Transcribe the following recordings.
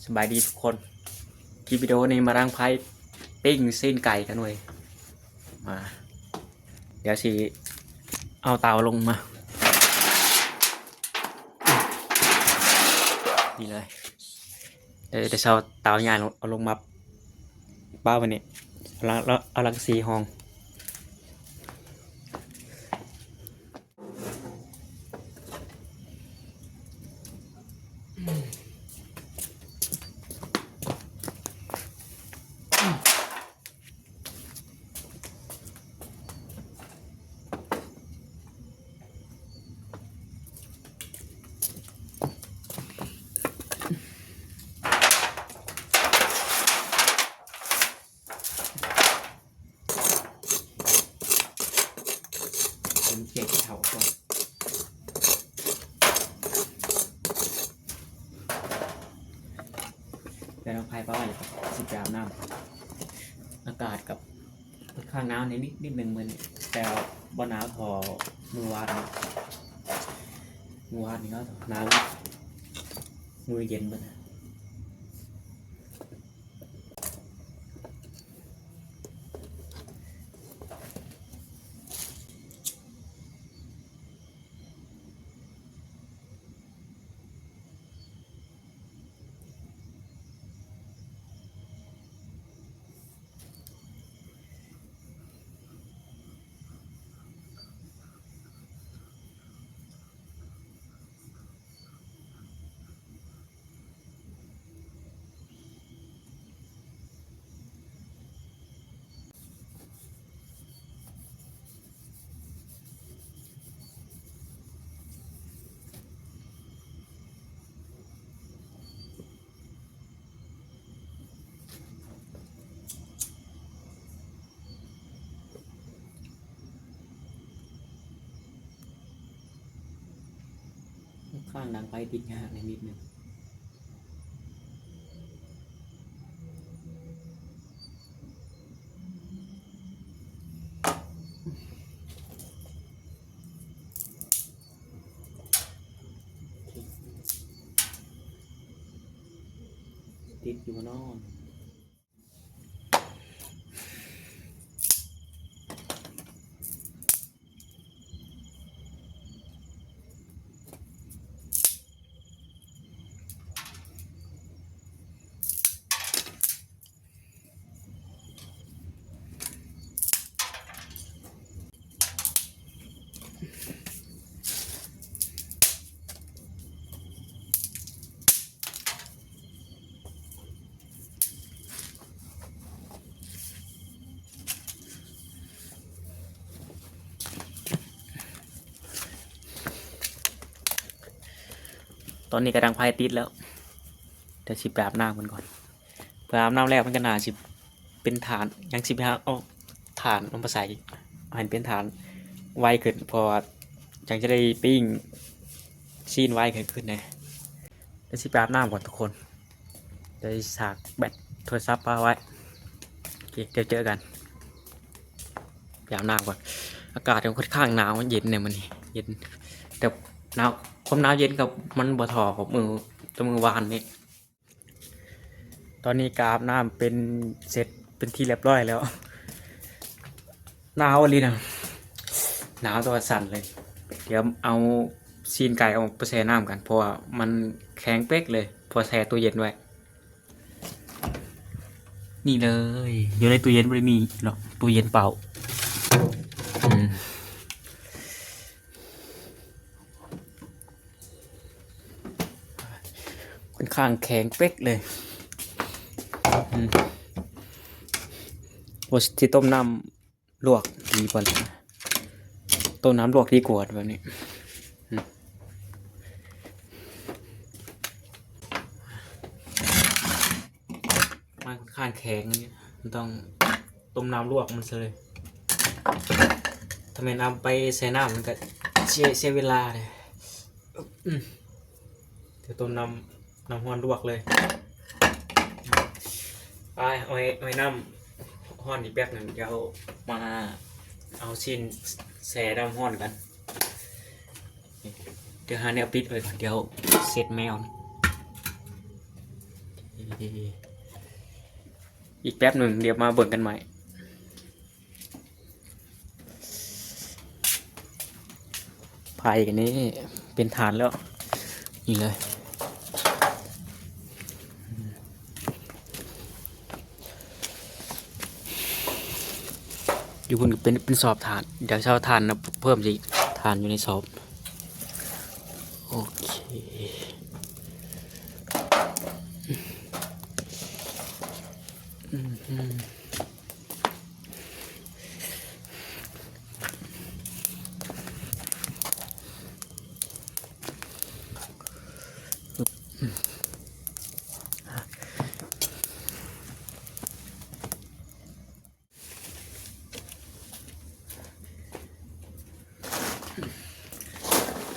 ສະບາຍດີທຸກຄົນ ຄລິບວິດີໂອນີ້ມາດັງໄຟປີ້ງຊີ້ນໄກ່ກັນເວີຍ. ມາ ດຽວຊິເອົາເຕົາລົງມາ ນີ້ເລີຍ ດຽວ ດຽວຊິເອົາເຕົາໃຫຍ່ເອົາລົງມາປະໄວ້ນີ້ ເອົາລະ ເອົາລະກະສີຮອງ. ເປັນເກດເຖົ້າກ່ອນ ແຕ່ນ້ອງໄພປະໄວ້ ແລ້ວກໍຊິໄປອາບນ້ຳ. ອາກາດກັບຂ້າງໜາວນິດ ນິດໜຶ່ງມື້ນີ້ ແຕ່ບໍ່ໜາວເທົ່າມື້ວານ. ມື້ວານນີ້ເນາະ ໜາວ ມືເຢັນເບິດ. ຂ້າງດັງໄຟຕິດຍາກແດ່ນິດໜຶ່ງ. ຕິດຢູ່ເນາະ. ຕອນນີ້ກະດັງໄຟຕິດແລ້ວ ດຽວຊິໄປອາບນ້ຳກັນກ່ອນ. ເພື່ອອາບນ້ຳແລ້ວມັນກະໜ້າຊິເປັນຖ່ານ ຍັງຊິໄປຫາເອົາຖ່ານລົງມາໃສ່ ໃຫ້ເປັນຖ່ານໄວຂຶ້ນ ເພາະວ່າຈັ່ງຈະໄດ້ປີ້ງຊີ້ນໄວຂຶ້ນ ຂຶ້ນແດ່. ດຽວຊິໄປອາບນ້ຳກ່ອນທຸກຄົນ ດຽວຊິຊາກແບັດໂທລະສັບປະໄວ້. ໂອເຄ ດຽວເຈີກັນ ໄປອາບນ້ຳກ່ອນ. ອາກາດກໍຄ່ອນຂ້າງໜາວ ມັນເຢັນແດ່ມື້ນີ້ ເຢັນ ແຕ່ໜາວ ຄວາມໜາວເຢັນກໍມັນບໍ່ທໍ່ກັບມື້ ແຕ່ມື້ວານນີ້. ຕອນນີ້ກໍອາບນ້ຳເປັນ ເສັດເປັນທີ່ລຽບຮ້ອຍແລ້ວ. ໜາວອີ່ຫຼີນະ ໜາວແຕ່ວ່າສັ່ນເລີຍ. ດຽວເອົາຊີ້ນໄກ່ອອກໄປແຊ່ນ້ຳກັນ ເພາະວ່າມັນແຂງເປັກເລີຍ ເພາະວ່າແຊ່ຕູ້ເຢັນໄວ້. ນີ້ເລີຍ ຢູ່ໃນຕູ້ເຢັນບໍ່ໄດ້ມີເນາະ ຕູ້ເຢັນເປົ່າ. ອືມ ຄ່ອນຂ້າງແຂງເປັກເລີຍ. ອືມ ວ່າຊິຕົ້ມນ້ຳລວກດີກວ່າ ຕົ້ມນ້ຳລວກດີກວ່າແບບນີ້. ອືມ ມັນຄ່ອນຂ້າງແຂງ ມັນຕ້ອງຕົ້ມນ້ຳລວກມັນເລີຍ. ຖ້າແມ່ນເອົາໄປແຊ່ນ້ຳມັນກະເສຍ ເສຍເວລາເດ້. ອືມ ດຽວຕົ້ມນ້ຳ ນ້ຳຮ້ອນລວກເລີຍ. ໄປ ເອົາໃຫ້ ເອົາໃຫ້ນ້ຳຮ້ອນອີກແປັບໜຶ່ງ ດຽວມາເອົາຊີ້ນແຊ່ນ້ຳຮ້ອນກັນ. ດຽວຫາແນວປິດໄວ້ກ່ອນ ດຽວເຊັດແມວ. ອີກແປັບໜຶ່ງ ດຽວມາເບິ່ງກັນໃໝ່. ໄຟອັນນີ້ເປັນຖ່ານແລ້ວ ນີ້ເລີຍ. ຢູ່ພຸ້ນກໍເປັນ ເປັນສອບຖ່ານ ດຽວເຊົາຖ່ານນະ ເພີ່ມອີກ ຖ່ານຢູ່ໃນສອບ. ໂອເຄ ອືມ.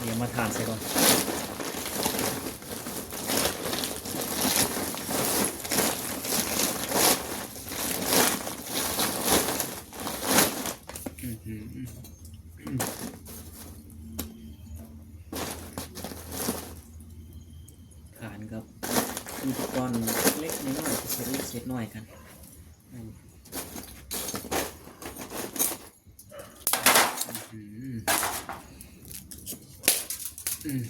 ດຽວມາຖ່ານໃສ່ກ່ອນ. ຖ່ານກັບອຸປະກອນເລັກໆນ້ອຍໆ ເສດເລັກເສດນ້ອຍກັນ. ອືມ ອືມ.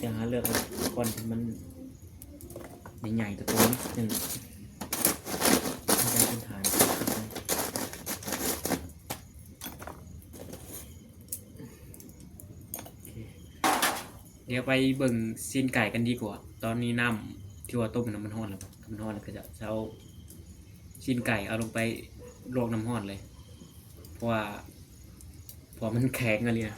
ຈະຫາເລືອກເອົາກ້ອນທີ່ມັນໃຫຍ່ໆ ໂຕໆ ນິດໜຶ່ງ ໃຫ້ໄດ້ພື້ນຖານ. ໂອເຄ ດຽວໄປເບິ່ງຊີ້ນໄກ່ກັນດີກວ່າ. ຕອນນີ້ນ້ຳທີ່ວ່າຕົ້ມນະ ມັນຮ້ອນແລ້ວ ມັນຮ້ອນແລ້ວ ກໍຈະເອົາຊີ້ນໄກ່ເອົາລົງໄປລວກນ້ຳຮ້ອນເລີຍ ເພາະວ່າ ເພາະມັນແຂງອີ່ຫຼີນະ.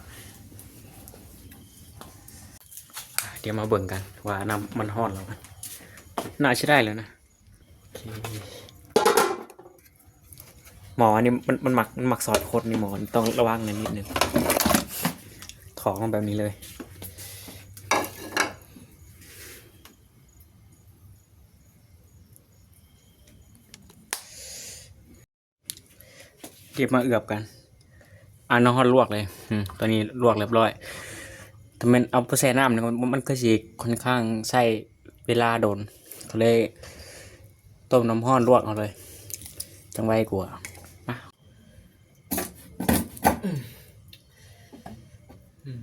ດຽວມາເບິ່ງກັນວ່ານ້ຳມັນຮ້ອນແລ້ວ ໜ້າຊິໄດ້ແລ້ວນະ. ໂອເຄ ໝໍ້ອັນນີ້ມັນ ມັນມັກ ມັນມັກຊອດຄົດນີ້ ໝໍ້ ຕ້ອງລະວັງໜ້ອຍນິດໜຶ່ງ ຖອກມາແບບນີ້ເລີຍ. ເກັບມາເອືອບກັນ. ອາ ນ້ຳຮ້ອນລວກເລີຍ. ອືມ ຕອນນີ້ລວກຮຽບຮ້ອຍ. ຖ້າແມ່ນເອົາໄປແຊ່ນ້ຳນີ້ ມັນ ມັນກໍຊິຄ່ອນຂ້າງໃຊ້ເວລາດົນ ກໍເລີຍຕົ້ມນ້ຳຮ້ອນລວກເອົາເລີຍ ຈັ່ງໄວກວ່າ. ມາ. ອືມ.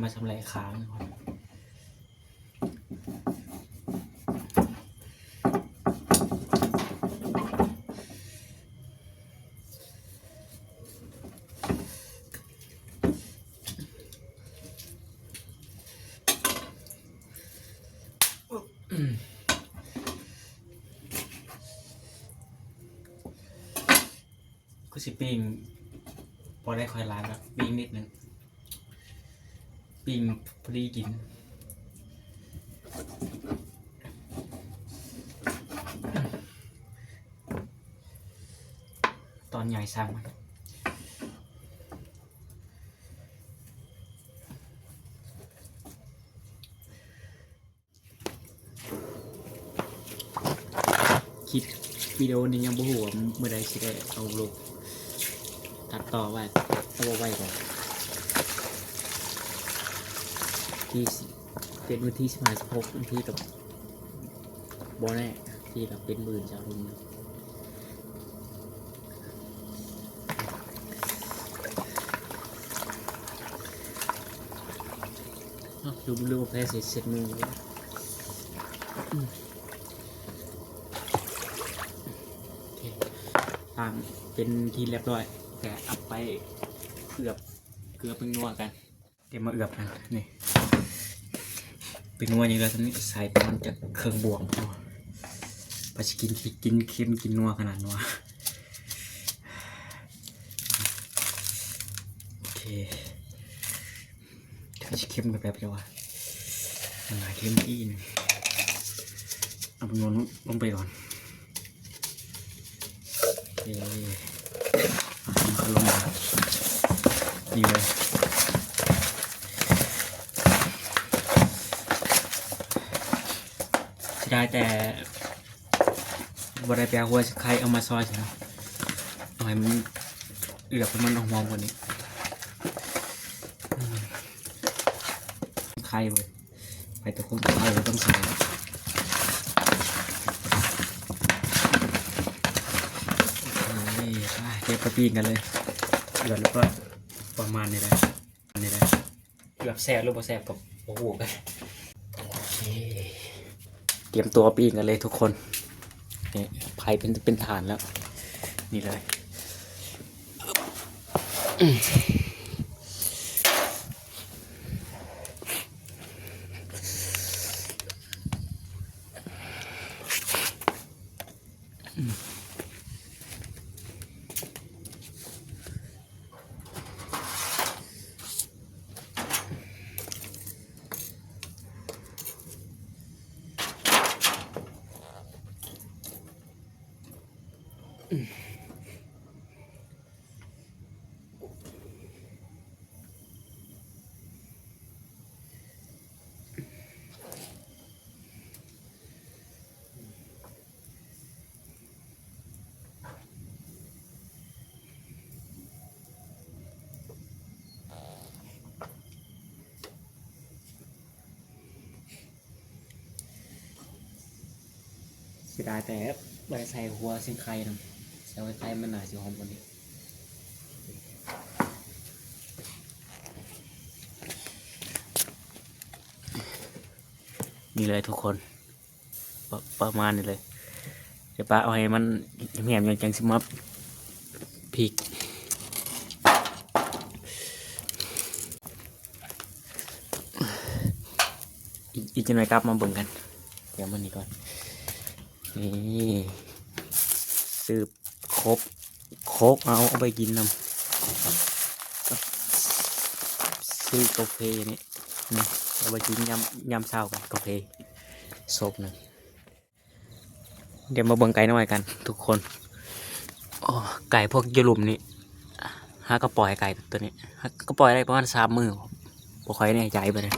ມາຊຳແຫຼະຂາມັນກ່ອນ. ຄືຊິປີ້ງບໍ່ໄດ້ຄ່ອຍຫຼາຍດອກ ປີ້ງນິດໜຶ່ງ ປີ້ງພໍດີກິນ. ຕອນໃຫຍ່ຊ່າງມັນ. ຄລິບວິດີໂອນີ້ຍັງບໍ່ຮູ້ວ່າມື້ໃດຊິໄດ້ເອົາລົງ ຕັດຕໍ່ໄວ້ ເອົາໄວ້ກ່ອນ. ທີ່ ເປັນມື້ທີສິບຫ້າ ສິບຫົກ ບາງທີກໍບໍ່ແນ່ ບາງທີກໍເປັນໝື່ນຈາກລຸງ. ເນາະ ລືມ ລືມເອົາແພເຊັດ ເຊັດມື. ອືມ ໂອເຄ ລ້າງເປັນທີ່ຮຽບຮ້ອຍ ແຕ່ເອົາໄປເອືອບເກືອແປ້ງນົວກັນ. ດຽວມາເອືອບນະ ນີ້ ເປັນນົວຫຍັງລະ ສ່ຳນີ້ ໃສ່ປະມານຈັກເຄິ່ງບ່ວງ. ໂອ້ ໄປຊິກິນ ກິນເຄັມກິນນົວຂະໜາດນົວ. ໂອເຄ ຄືຊິເຄັມແບບ ແບບໃດວະ ໜ້າເຄັມອີກ. ເອົານົວລົງໄປກ່ອນ. ເອີ ເອົາລົງມາ ນີ້ເລີຍ. ເສຍດາຍແຕ່ບໍ່ໄດ້ໄປເອົາຫົວໄຄເອົາມາຊອຍຊິນະ ເອົາໃຫ້ມັນເອືອບໃຫ້ມັນຫອມໆກວ່ານີ້. ອືມ ໄຄເວີຍ. ໄປຕະຄຸນຕະໄຄກໍຕ້ອງໃສ່. ໂອ້ຍ ໄປ ດຽວໄປປີ້ງກັນເລີຍ. ເດືອດແລ້ວກໍປະມານນີ້ແຫຼະ ນີ້ແຫຼະ. ເກືອບແຊບຫຼືບໍ່ແຊບກໍບໍ່ຮູ້ກັນ. ໂອເຄ ຕຽມຕົວປີ້ງກັນເລີຍທຸກຄົນ. ນີ້ ໄຟເປັນ ເປັນຖ່ານແລ້ວ ນີ້ເລີຍ. ເສຍດາຍແຕ່ບໍ່ໄດ້ໃສ່ຫົວຊິງໄຄນຳ ໃສ່ຫົວໄຄມັນໜ້າຊິຫອມກວ່ານີ້. ນີ້ເລີຍທຸກຄົນ ປະ ປະມານນີ້ເລີຍ. ດຽວປະເອົາໃຫ້ມັນແຫ້ງໆ ຈັ່ງຊິມາພິກ. ອີກ ອີກຈັກໜ່ອຍກັບມາເບິ່ງກັນ. ຕຽມມັນນີ້ກ່ອນ. ນີ້ ສືບຄົບ ຄົບເອົາ ເອົາໄປກິນນຳ. ຊື້ກາເຟນີ້ ນີ້ ເອົາໄປກິນຍາມ ຍາມເຊົ້າກັນ ກາເຟ ໂຊກໜຶ່ງ. ດຽວມາເບິ່ງໄກ່ນ້ອຍກັນທຸກຄົນ. ໂອ້ ໄກ່ພວກຢູ່ລຸ່ມນີ້ ຫາກະປ່ອຍໄກ່ໂຕນີ້ ຫາກະປ່ອຍໄດ້ປະມານສາມມື້ ບໍ່ຄ່ອຍແນ່ໃຈປານໃດ.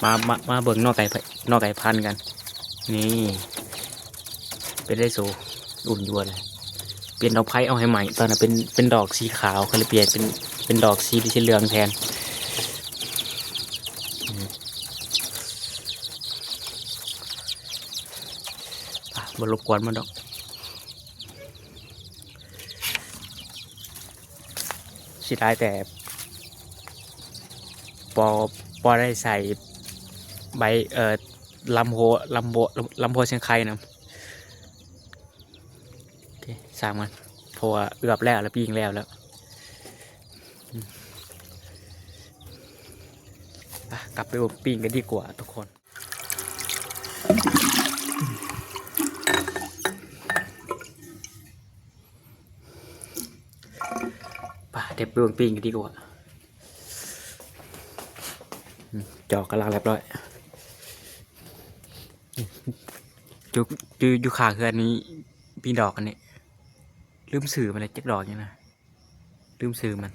ມາ ມາ ມາເບິ່ງໜໍ່ໄກ່ ໜໍ່ໄກ່ພັນກັນ. ນີ້ ເປັນໄດ້ໂຊ ອຸ່ນຢູ່ເລີຍ. ປ່ຽນດອກໄຟເອົາໃຫ້ໃໝ່ ຕອນນັ້ນເປັນ ເປັນດອກສີຂາວ ກໍເລີຍປ່ຽນເປັນ ເປັນດອກສີ ສີເຫຼືອງແທນ. ອາ ບໍ່ລົບກວນມັນດອກ. ເສຍດາຍແຕ່ບໍ່ ບໍ່ໄດ້ໃສ່ໃບ ເອີ ລຳໂພ ລຳໂພ ລຳໂພຊຽງໄຄນຳ. ໂອເຄ ຊ່າງມັນ ເພາະວ່າເອືອບແລ້ວ ແລ້ວປີ້ງແລ້ວແລ້ວ. ອາ ກັບໄປປີ້ງກັນດີກວ່າທຸກຄົນ. ໄປ ເດີໄປເບິ່ງປີ້ງກັນດີກວ່າ. ອືມ ຈອກກຳລັງລຽບຮ້ອຍ. ຢູ່ ຢູ່ ຢູ່ຂ້າງເຮືອນມີ ມີດອກອັນນີ້ ລືມຊື່ມັນແລ້ວ ຈັກດອກຫຍັງນະ. ລືມຊື່ມັນ.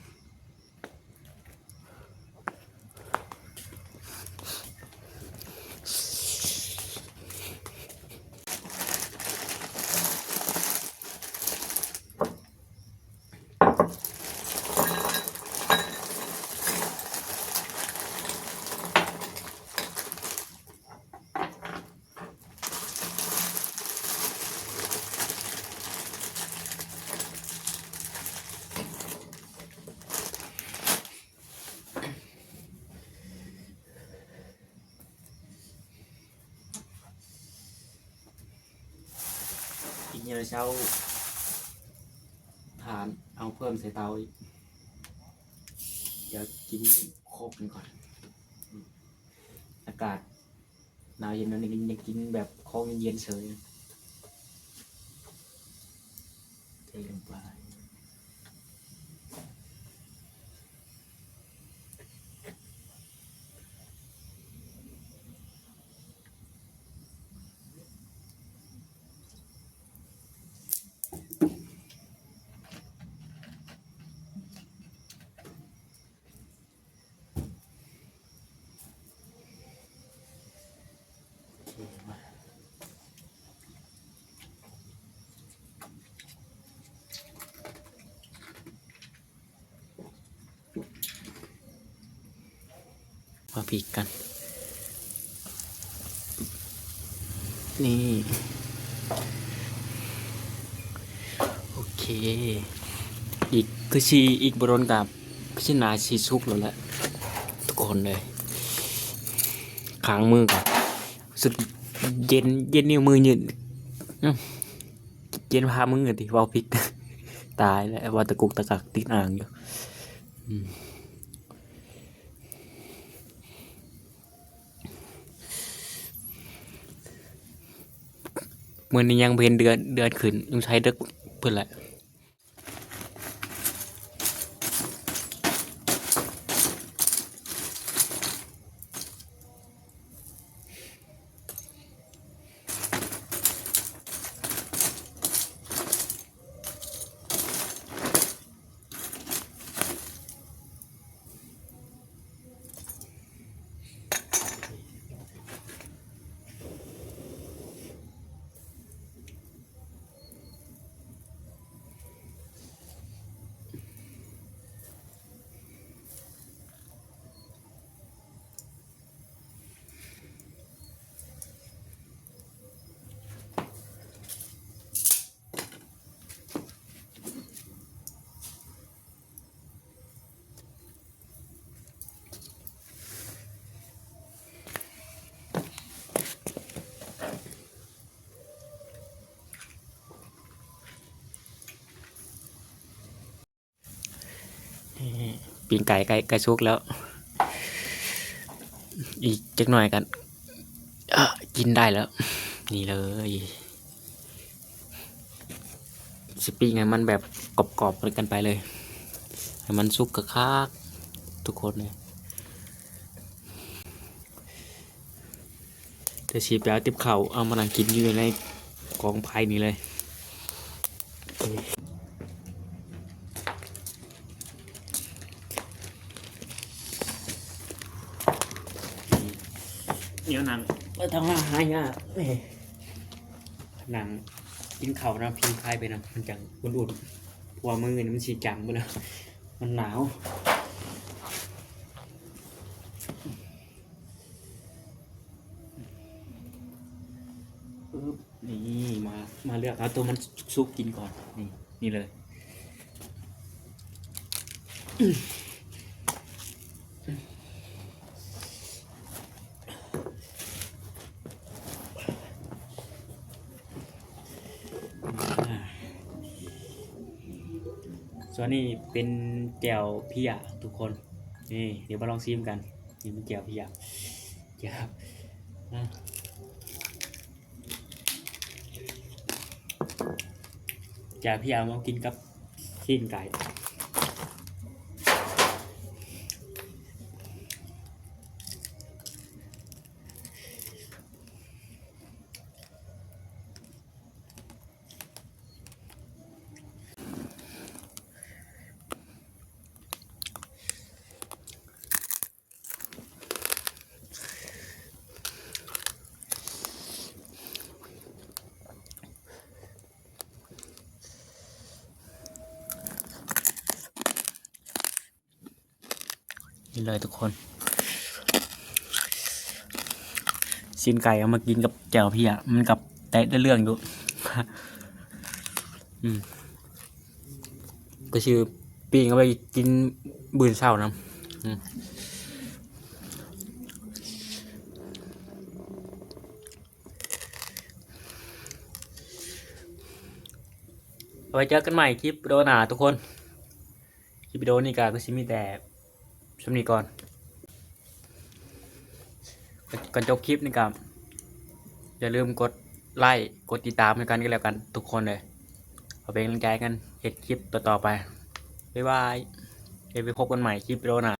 ອີກຍາມເຊົ້າ ຖ່ານເອົາເພີ່ມໃສ່ເຕົາອີກ. ດຽວກິນຄົບນີ້ກ່ອນ. ອາກາດ ໜາວເຢັນແນວນີ້ກໍຢາກກິນແບບຂອງເຢັນໆເສີຍ ເທລົງໄປ. ມາພິກກັນ ນີ້ ໂອເຄ ອີກຄືຊິ ອີກບໍ່ດົນກໍຄືຊິໜ້າຊິສຸກແລ້ວແຫຼະ ທຸກຄົນເອີຍ. ຂ້າງມືກໍຮູ້ສຶກເຢັນ ເຢັນນິ້ວມືຍືດ ອື ເຢັນພາມືຕິ ເວົ້າຜິດ ຕາຍແລ້ວ ວ່າຕະກຸກຕະກັກຕິດອ່າງຢູ່ ອືມ. ມື້ນີ້ຍັງບໍ່ເຫັນເດືອນ ເດືອນຂຶ້ນ ສົງໄສເດິກພຸ້ນແຫຼະ. ນີ້ ປີ້ງໄກ່ໃກ້ ໃກ້ສຸກແລ້ວ ອີກຈັກໜ້ອຍກໍ ອາ ກິນໄດ້ແລ້ວ ນີ້ເລີຍ. ຊິປີ້ງໃຫ້ມັນແບບກອບໆກັນໄປເລີຍ ໃຫ້ມັນສຸກຄັກໆ ທຸກຄົນເອີຍ. ດຽວຊິໄປເອົາຕິບເຂົ້າ ເອົາມານັ່ງກິນຢູ່ໃນກອງໄຟນີ້ເລີຍ. ແນວນັ່ງ ເອີ ທຳມາຫາຍາກ ນັ່ງກິນເຂົ້ານຳ ຜິງໄຟໄປນຳ ມັນຈັ່ງອຸ່ນໆ ເພາະວ່າມື້ອື່ນມັນຊິຈັງເບິດແລ້ວ ມັນໜາວ. ອຶບ ນີ້ ມາ ມາເລືອກເອົາໂຕມັນສຸກໆກິນກ່ອນ ນີ້ ນີ້ເລີຍ. ສ່ວນນີ້ເປັນແຈ່ວເພຍທຸກຄົນ ນີ້ ດຽວມາລອງຊີມກັນ. ນີ້ມັນແຈ່ວເພຍ ແຈ່ວ ຈາກທີ່ເອົາມາກິນກັບຊີ້ນໄກ່ ນີ້ເລີຍທຸກຄົນ ຊີ້ນໄກ່ເອົາມາກິນກັບແຈ່ວເພຍ ມັນກັບແຕະໄດ້ເລື່ອງຢູ່ ອືມ. ກໍຊິປີ້ງເອົາໄວ້ກິນມື້ເຊົ້ານຳ ອືມ ໄວ້ເຈີກັນໃໝ່ຄລິບວິດີໂອໜ້າທຸກຄົນ ຄລິບວິດີໂອນີ້ກໍຄືຊິມີແຕ່ ສ່ຳນີ້ກ່ອນ ກ່ອນ ກ່ອນຈົບຄລິບນີ້ກໍ ຢ່າລືມກົດໄລ້ ກົດຕິດຕາມໃຫ້ກັນ ກັນແລ້ວກັນທຸກຄົນເດີ ເອົາເປັນກຳລັງໃຈກັນເຮັດຄລິບຕໍ່ໆໄປ. ບາຍບາຍ ໄວ້ພົບກັນໃໝ່ຄລິບວິດີໂອໜ້າ.